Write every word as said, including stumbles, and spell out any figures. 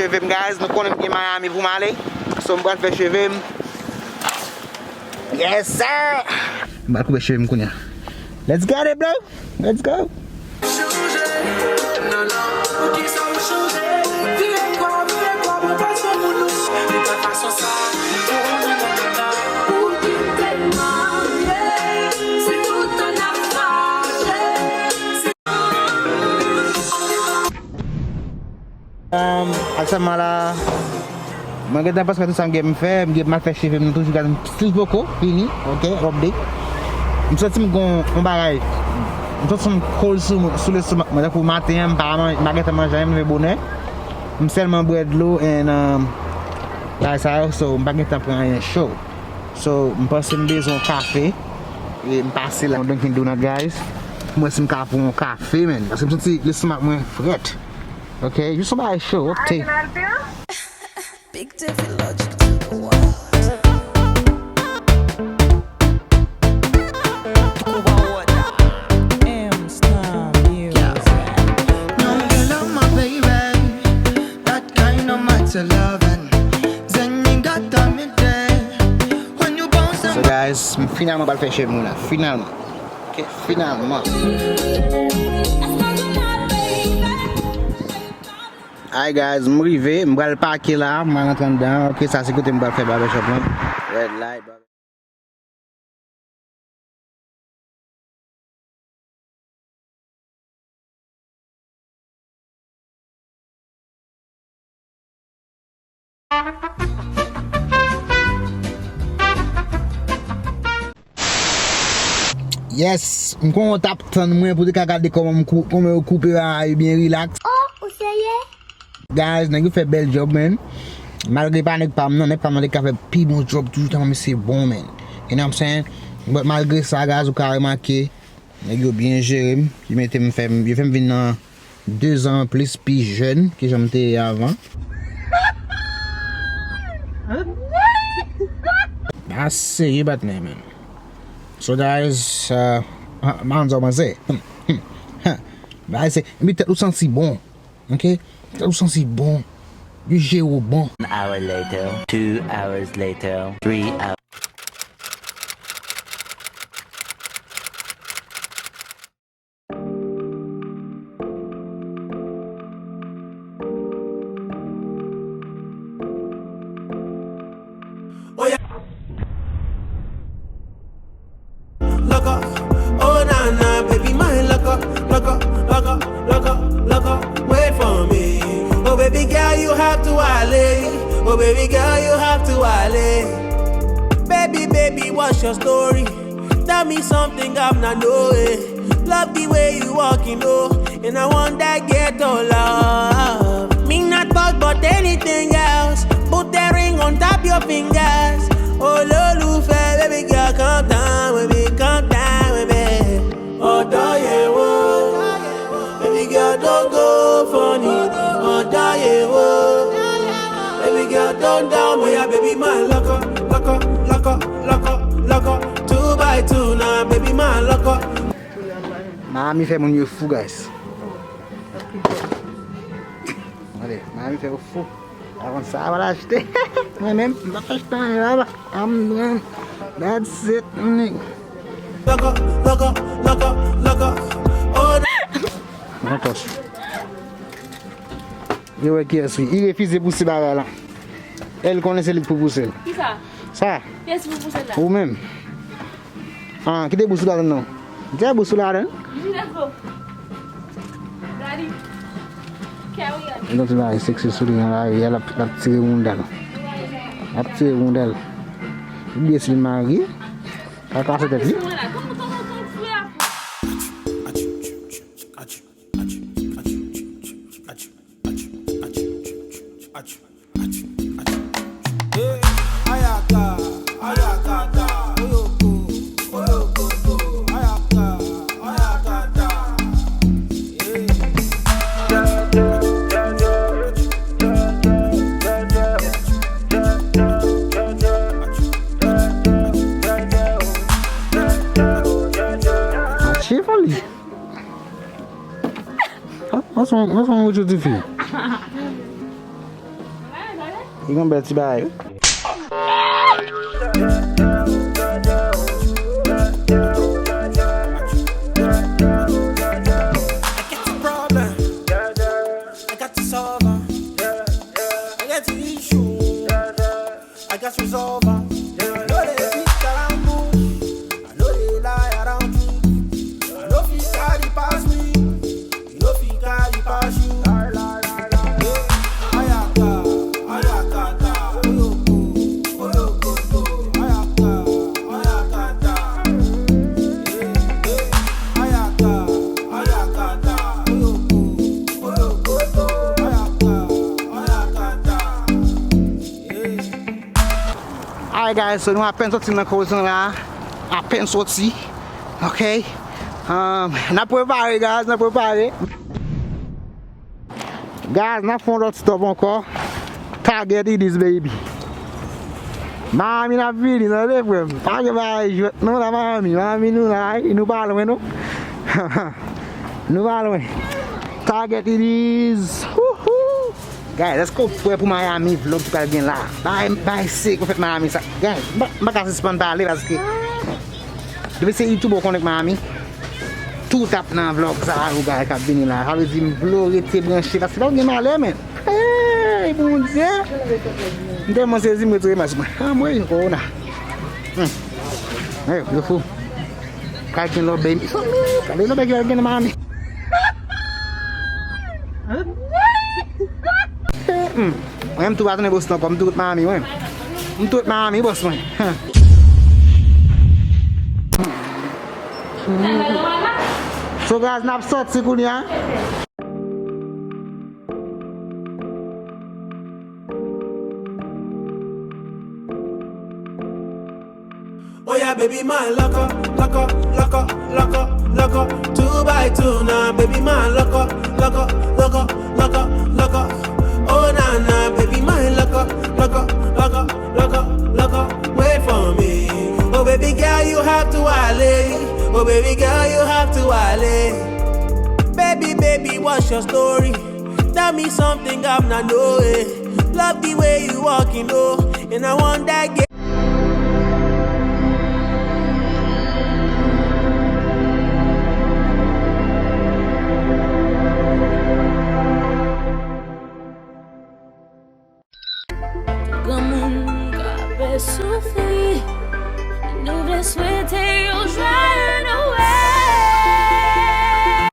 Cheve m, guys, nou konnen m gen Miami pou m ale. So, m pral fè cheve m. Yes, sir! M pral koupe cheve m kounye a. Let's get it, bro! Let's go! Um, aktyèlman la, mwen gentan panse tout sa m gen pou m fè, m gen pou m al fè cheve m nan toujou, gade, m still poko fini, ok, update. M santi m gon yon bagay, m santi m cold sou, sou lestomak mwen, tankou maten an, m pa man-, m pa gentan manje anyen, m leve bonè. M sèlman bwè dlo and, um, bagay sa yo, so m pa gentan pran anyen cho. So, m panse m bezwen yon kafe. E m pase la, yon Dunkin Donut, guys. Pou m wè si m ka pran yon kafe, man. Paske m santi lestomak mwen frèt. Ok, jis yon bagay cho, ok. Big Tiffy Logic to the world. M Star Music. Young girl, I'm my baby. That kind of matter loving. Zen, you got me there. When you bounce. So guys, m finalman pral fè cheve mwen la. Finalman. Ok, finalman. Hi guys, m rive, m pral pake la, m pral rantre anndan. Ok, sa se kote m pral fè barbershop lan. Red light. Yes, m konnen w t ap tann mwen pou te ka gade kòman m kou-, kòman yo koupe bagay byen relax. Oh, ou serye? Guys, nèg yo fè bèl djòb, man. Malgre pa nèg pa m nan, nèg pa m nan te ka fè pi bon djòb toujou tèlman misye bon, man. You know what I'm saying? But malgre sa, guys, ou ka remake, nèg yo byen jere m, yo mete m fè m, yo fè m vin nan de zan anplis pi jèn ke jan m te ye avan. Ba serye patnè, man. So guys, uh, m pa konn sa w panse. Ba se, epi tèt ou santi bon. Ok? Tèt ou santi bon. Yo jere w bon. An hour later, two hours later, three hours. Loco, oh na na, baby, my loco, loco, loco, loco, loco, wait for me. Oh, baby girl, you have to wale. Oh, baby girl, you have to wale. Baby, baby, what's your story? Tell me something, I'm not know it. Love the way you walking, oh, and I want that ghetto love. Me not talk about anything else. Put that ring on top your fingers. Olólùfẹ́, baby girl, come down with me, come down with me. Ọ̀dọ́ yẹn wò. Baby girl, don't go funny. Ọ̀dọ́ yẹn wò. Baby girl, don't down me, yeah, baby, my loco, loco, loco, loco, loco. Two by two now, baby, my loco. Miami fè moun yo fou, guys. Gade, Miami fè yo fou. Avan sa, pa achte. Mwen menm, m pa achte anyen la, la. I'm done. That's it, nigga. Loco, loco, loco, loco. Oh. Mwen pòs. Yo wè kiyès wi. Li refize pouse bagay la. E l konnen se li k pou pouse l. Kisa? Sa. Kiyès ki pou pouse l la? Ou menm. Ah, kite bous ou ladan non. Kite bous ou ladan. Daddy, carry on. Yon ti bagay seksi sou li nan lari a, l ap, l ap tire wounda l. L ap tire wounda l. Li bliye si l marye. Pa kase tèt li. Chifon li. An, an son, an son wout yo ti fi. Li gon bèl ti bagay wi. I got to solve 'em. I got to resolve 'em. I know they fit around me. I know they lie around you. I know fit carry pass me. You know fit carry pass you. Ayaka, ayakata, oyoko, oyokoto. Ayaka, ayakata. Ayaka, ayakata, oyoko, oyokoto. Ayaka, ayakata. Alright guys, so nou apenn soti nan Crozon la. Apenn soti. Ok. Um, n ap prepare guys, n ap prepare. Guys, n ap fè yon lòt stop ankò. Target it is baby. Miami n ap vini, tande frè m. Pa gen bagay jwèt non la Miami. Miami nou la, nou pa lwen non. Nou pa lwen. Target it is. Woohoo! Guys, èske w prè pou Miami vlog ki pral gen la? Bay, bay, se konfèt Miami sa. Guys, m pa, m pa ka sispann pale paske depi se YouTube ou konnen k Miami, tout ap nan vlog sa yo guys k ap vini la. Sa vle di m vle w rete branche paske pa gen malè men. Hey, Bondye! M tèlman sezi m retire mas mwen. Anmwey, kowona. Hmm. Hey, yo fou. Pral gen lòbèy. Pral gen lòbèy ki pral gen nan Miami. Hmm. Mwen, m tou pa tounen Boston ankò. M tou ret Miami, mwen. M tou ret Miami, bòs mwen. So, guys, n ap sòti kounye a. Oh yeah, baby, my lock up, lock up, lock up, lock up, lock up. Two by two now, baby, my lock up, lock up, lock up, lock up, lock up. Oh na na, baby, my lock up, lock up, lock up, lock up, lock up. Wait for me. Oh baby girl, you have to wale. Oh baby girl, you have to wale. Baby, baby, what's your story? Tell me something I'm not knowing. Love the way you walking, oh, and I want that girl.